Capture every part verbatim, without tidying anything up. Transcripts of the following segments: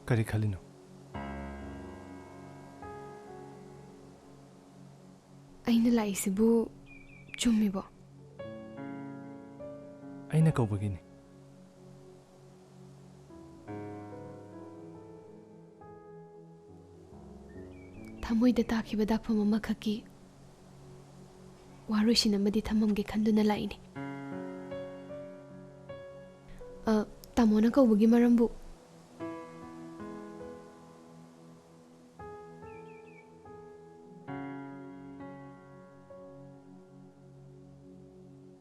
ꯀꯔꯤ ꯈꯜꯂꯤꯅꯣ? ꯑꯩꯅ ꯂꯥꯛꯏꯁꯤꯕꯨ ꯆꯨꯝꯃꯤꯕꯣ? ꯑꯩꯅ ꯀꯧꯕꯒꯤꯅꯤ꯫ ꯊꯃꯣꯏꯗ ꯇꯥꯈꯤꯕ ꯗꯥꯛꯐꯝ ꯑꯃꯈꯛꯀꯤ ꯋꯥꯔꯣꯏꯁꯤꯟ ꯑꯃꯗꯤ ꯊꯝꯃꯝꯒꯦ ꯈꯟꯗꯨꯅ ꯂꯥꯛꯏꯅꯤ꯫ ꯑ, ꯇꯥꯃꯣꯅ ꯀꯧꯕꯒꯤ ꯃꯔꯝꯕꯨ?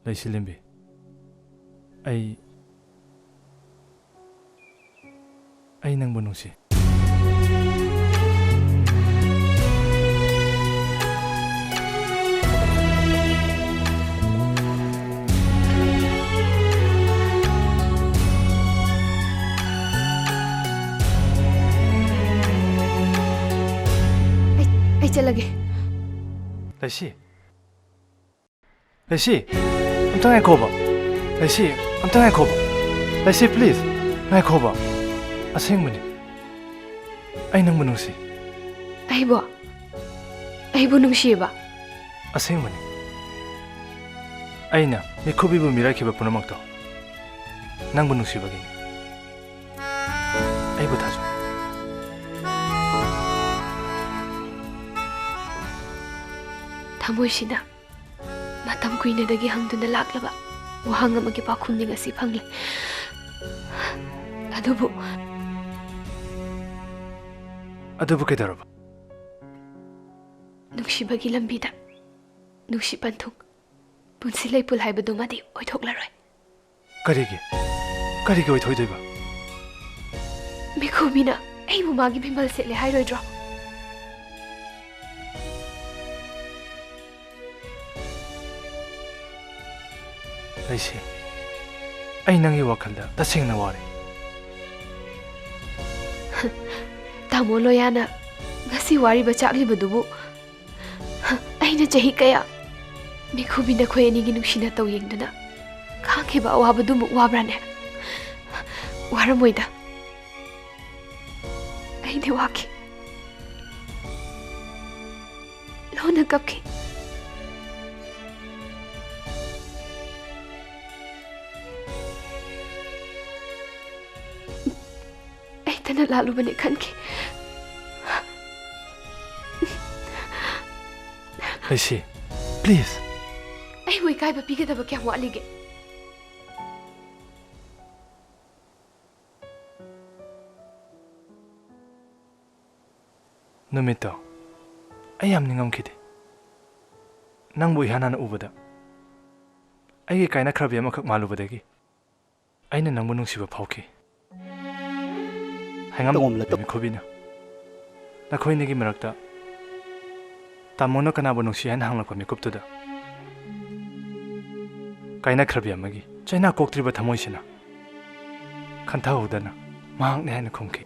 ꯂꯩꯁꯤꯂꯦꯝꯕꯤ, ꯑꯩ, ꯑꯩ ꯅꯪꯕꯨ ꯅꯨꯡꯁꯤ꯫ ꯑꯩ, ꯑꯩ ꯆꯠꯂꯒꯦ꯫ ꯂꯩꯁꯤ꯫ ꯂꯩꯁꯤ, ꯑꯝꯇ ꯉꯥꯏꯈꯣꯕ꯫ ꯂꯩꯁꯤ, ꯑꯝꯇ ꯉꯥꯏꯈꯣꯕ꯫ ꯂꯩꯁꯤ, please, ꯉꯥꯏꯈꯣꯕ꯫ ꯑꯁꯦꯡꯕꯅꯤ, ꯑꯩ ꯅꯪꯕꯨ ꯅꯨꯡꯁꯤ꯫ ꯑꯩꯕꯨ? ꯑꯩꯕꯨ ꯅꯨꯡꯁꯤꯌꯦꯕ? ꯑꯁꯦꯡꯕꯅꯤ꯫ ꯑꯩꯅ ꯃꯤꯠꯈꯨꯕꯤꯕꯨ ꯃꯤꯔꯥꯏꯈꯤꯕ ꯄꯨꯝꯅꯃꯛꯇꯣ ꯅꯪꯕꯨ ꯅꯨꯡꯁꯤꯕꯒꯤꯅꯤ꯫ ꯑꯩꯕꯨ ꯊꯥꯖꯧ꯫ ꯊꯃꯣꯏꯁꯤꯅ ꯃꯇꯝ ꯀꯨꯏꯅꯗꯒꯤ ꯍꯪꯗꯨꯅ ꯂꯥꯛꯂꯕ ꯋꯥꯍꯪ ꯑꯃꯒꯤ ꯄꯥꯎꯈꯨꯝꯗꯤ ꯉꯁꯤ ꯐꯪꯂꯦ꯫ ꯑꯗꯨꯕꯨ ꯑꯗꯨꯕꯨ ꯀꯩꯗꯧꯔꯕ? ꯅꯨꯡꯁꯤꯕꯒꯤ ꯂꯝꯕꯤꯗ ꯅꯨꯡꯁꯤ ꯄꯟꯊꯨꯡ, ꯄꯨꯟꯁꯤ ꯂꯩꯄꯨꯜ ꯍꯥꯏꯕꯗꯨꯃꯗꯤ ꯑꯣꯏꯊꯣꯛꯂꯔꯣꯏ꯫ ꯀꯔꯤꯒꯤ? ꯀꯔꯤꯒꯤ ꯑꯣꯏꯊꯣꯛꯏꯗꯣꯏꯕ? ꯃꯤꯈꯨꯕꯤꯅ ꯑꯩꯕꯨ ꯃꯥꯒꯤ ꯐꯤꯃꯜ ꯁꯦꯠꯂꯦ ꯍꯥꯏꯔꯣꯏꯗ꯭ꯔꯣ? ꯂꯩꯁꯤ, ꯑꯩ ꯅꯪꯒꯤ ꯋꯥꯈꯜꯗ ꯇꯁꯦꯡꯅ ꯋꯥꯔꯦ꯫ ꯇꯥꯃꯣ ꯂꯣꯌꯥꯅ ꯉꯁꯤ ꯋꯥꯔꯤꯕ ꯆꯥꯛꯂꯤꯕꯗꯨꯕꯨ ꯑꯩꯅ ꯆꯍꯤ ꯀꯌꯥ ꯃꯤꯈꯨꯕꯤ ꯅꯈꯣꯏ ꯑꯅꯤꯒꯤ ꯅꯨꯡꯁꯤ ꯅꯇꯧ ꯌꯦꯡꯗꯨꯅ ꯈꯥꯡꯈꯤꯕ ꯑꯋꯥꯕꯗꯨꯃꯨꯛ ꯋꯥꯕ꯭ꯔꯥꯅꯦ? ꯋꯥꯔꯝꯃꯣꯏꯗ꯫ ꯑꯩꯗꯤ ꯋꯥꯈꯤ꯫ ꯂꯣꯟꯅ ꯀꯞꯈꯤ꯫ ꯑꯩ ꯇꯅ ꯂꯥꯜꯂꯨꯕꯅꯤ ꯈꯟꯈꯤ꯫ ꯂꯩꯁꯤ, please꯫ ꯑꯩꯕꯨ ꯏꯀꯥꯏꯕ ꯄꯤꯒꯗꯕ ꯀꯌꯥꯝ ꯋꯥꯠꯂꯤꯒꯦ? ꯅꯨꯃꯤꯠꯇꯣ ꯑꯩ ꯌꯥꯝ ꯅꯤꯡꯉꯝꯈꯤꯗꯦ꯫ ꯅꯪꯕꯨ ꯏꯍꯥꯟ ꯍꯥꯟꯅ ꯎꯕꯗ ꯑꯩꯒꯤ ꯀꯥꯏꯅꯈ꯭ꯔꯕꯤ ꯑꯃꯈꯛ ꯃꯥꯜꯂꯨꯕꯗꯒꯤ ꯑꯩꯅ ꯅꯪꯕꯨ ꯅꯨꯡꯁꯤꯕ ꯐꯥꯎꯈꯤ꯫ ꯍꯩꯉꯝ ꯇꯣꯝꯂ ꯇꯣ- ꯃꯤꯈꯨꯕꯤꯅ ꯅꯈꯣꯏꯅꯤꯒꯤ ꯃꯔꯛꯇ ꯇꯥꯃꯣꯅ ꯀꯅꯥꯕꯨ ꯅꯨꯡꯁꯤ ꯍꯥꯏꯅ ꯍꯪꯂꯛꯄ ꯃꯤꯀꯨꯞꯇꯨꯗ, ꯀꯥꯏꯅꯈ꯭ꯔꯕꯤ ꯑꯃꯒꯤ ꯆꯩꯅꯥ ꯀꯣꯛꯇ꯭ꯔꯤꯕ ꯊꯃꯣꯏꯁꯤꯅ ꯈꯟꯊꯍꯧꯗꯅ ꯃꯍꯥꯛꯅꯤ ꯍꯥꯏꯅ ꯈꯨꯝꯈꯤ꯫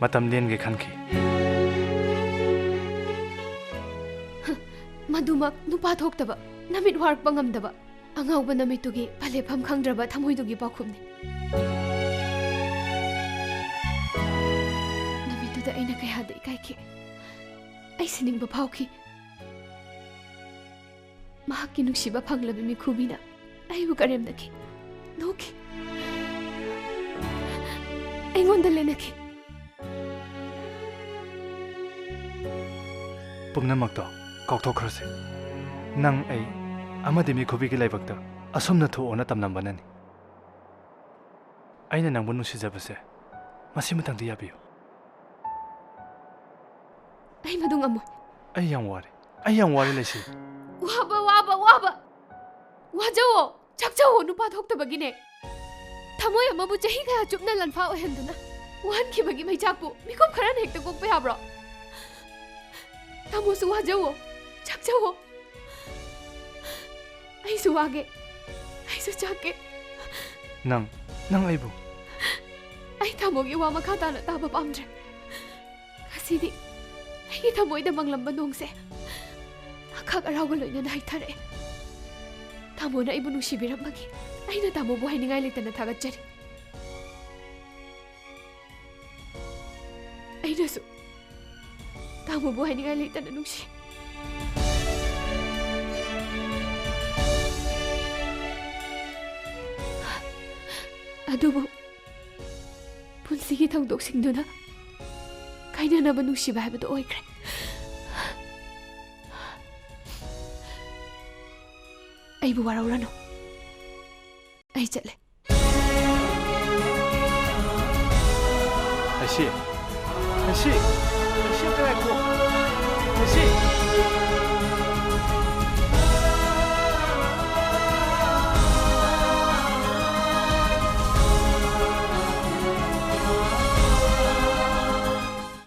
ꯃꯇꯝ ꯂꯦꯟꯒꯦ ꯈꯟꯈꯤ꯫ ꯃꯗꯨꯃꯛ ꯅꯨꯄꯥ ꯊꯣꯛꯇꯕ, ꯅꯃꯤꯠ ꯋꯥꯔꯛꯄ ꯉꯝꯗꯕ, ꯑꯉꯥꯎꯕ ꯅꯃꯤꯠꯇꯨꯒꯤ ꯐꯂꯦꯐꯝ ꯈꯪꯗ꯭ꯔꯕ ꯊꯃꯣꯏꯗꯨꯒꯤ ꯄꯥꯎꯈꯨꯝꯅꯤ꯫ ꯅꯃꯤꯠꯇꯨꯗ ꯑꯩꯅ ꯀꯌꯥꯗ ꯏꯀꯥꯏꯈꯤ꯫ ꯑꯩ ꯁꯤꯅꯤꯡꯕ ꯐꯥꯎꯈꯤ꯫ ꯃꯍꯥꯛꯀꯤ ꯅꯨꯡꯁꯤꯕ ꯐꯪꯂꯕꯤ ꯃꯤꯈꯨꯕꯤꯅ ꯑꯩꯕꯨ ꯀꯔꯦꯝꯅꯈꯤ, ꯅꯣꯛꯈꯤ, ꯑꯩꯉꯣꯟꯗ ꯂꯦꯟꯅꯈꯤ꯫ ꯄꯨꯝꯅꯃꯛꯇꯣ ꯀꯥꯎꯊꯣꯛꯈ꯭ꯔꯁꯤ꯫ ꯅꯪ, ꯑꯩ ꯑꯃꯗꯤ ꯃꯤꯈꯨꯕꯤꯒꯤ ꯂꯥꯏꯕꯛꯇ ꯑꯁꯨꯝꯅ ꯊꯣꯛꯑꯣꯅ ꯇꯝꯂꯝꯕꯅꯅꯤ꯫ ꯑꯩꯅ ꯅꯪꯕꯨ ꯅꯨꯡꯁꯤꯖꯕꯁꯦ ꯃꯁꯤꯃꯇꯪꯗꯤ ꯌꯥꯕꯤꯌꯨ꯫ ꯑꯩ ꯃꯗꯨ ꯉꯝꯃꯣꯏ꯫ ꯑꯩ ꯌꯥꯝ ꯋꯥꯔꯦ꯫ ꯑꯩ ꯌꯥꯝ ꯋꯥꯔꯦ, ꯂꯩꯁꯤ꯫ ꯋꯥꯕ, ꯋꯥꯕ, ꯋꯥꯕ! ꯋꯥꯖꯧꯑꯣ, ꯆꯥꯛꯆꯧꯑꯣ, ꯅꯨꯄꯥ ꯊꯣꯛꯇꯕꯒꯤꯅꯦ꯫ ꯊꯃꯣꯏ ꯑꯃꯕꯨ ꯆꯍꯤ ꯀꯌꯥ ꯆꯨꯞꯅ ꯂꯟꯐꯥ ꯑꯣꯏꯍꯟꯗꯨꯅ ꯋꯥꯍꯟꯈꯤꯕꯒꯤ ꯃꯩꯆꯥꯛꯄꯨ ꯃꯤꯀꯨꯞ ꯈꯔꯅ ꯍꯦꯛꯇ ꯀꯣꯛꯄ ꯌꯥꯕ꯭ꯔꯣ? ꯇꯥꯃꯣꯁꯨ ꯋꯥꯖꯧꯑꯣ, ꯆꯥꯛꯆꯧꯑꯣ꯫ ꯑꯩꯁꯨ ꯋꯥꯒꯦ, ꯑꯩꯁꯨ ꯆꯥꯛꯀꯦ꯫ ꯅꯪ, ꯅꯪ ꯑꯩꯕꯨ? ꯑꯩ ꯇꯥꯃꯣꯒꯤ ꯋꯥ ꯃꯈꯥ ꯇꯥꯅ ꯇꯥꯕ ꯄꯥꯝꯗ꯭ꯔꯦ꯫ ꯉꯁꯤꯗꯤ ꯑꯩꯒꯤ ꯊꯃꯣꯏꯗ ꯃꯪꯂꯝꯕ ꯅꯣꯡꯁꯦ ꯑꯈꯥꯛ ꯑꯔꯥꯎꯒ ꯂꯣꯏꯅꯅ ꯍꯩꯊꯔꯛꯑꯦ꯫ ꯇꯥꯃꯣꯅ ꯑꯩꯕꯨ ꯅꯨꯡꯁꯤꯕꯤꯔꯝꯕꯒꯤ ꯑꯩꯅ ꯇꯥꯃꯣꯕꯨ ꯍꯥꯏꯅꯤꯡꯉꯥꯏ ꯂꯩꯇꯅ ꯊꯥꯒꯠꯆꯔꯤ꯫ ꯑꯩꯅꯁꯨ ꯇꯥꯃꯣꯕꯨ ꯍꯥꯏꯅꯤꯡꯉꯥꯏ ꯂꯩꯇꯅ ꯅꯨꯡꯁꯤ꯫ ꯑꯗꯨꯕꯨ ꯄꯨꯟꯁꯤꯒꯤ ꯊꯧꯗꯣꯛꯁꯤꯡꯗꯨꯅ ꯀꯥꯏꯅꯅꯕ ꯅꯨꯡꯁꯤꯕ ꯍꯥꯏꯕꯗꯨ ꯑꯣꯏꯈ꯭ꯔꯦ꯫ ꯑꯩꯕꯨ ꯋꯥꯔꯧꯔꯅꯨ꯫ ꯑꯩ ꯆꯠꯂꯦ꯫ ꯍꯩꯁꯤ, ꯍꯩꯁꯤ, ꯍꯩꯁꯤ, ꯑꯝꯇ ꯉꯥꯏꯈꯣ꯫ ꯍꯩꯁꯤ꯫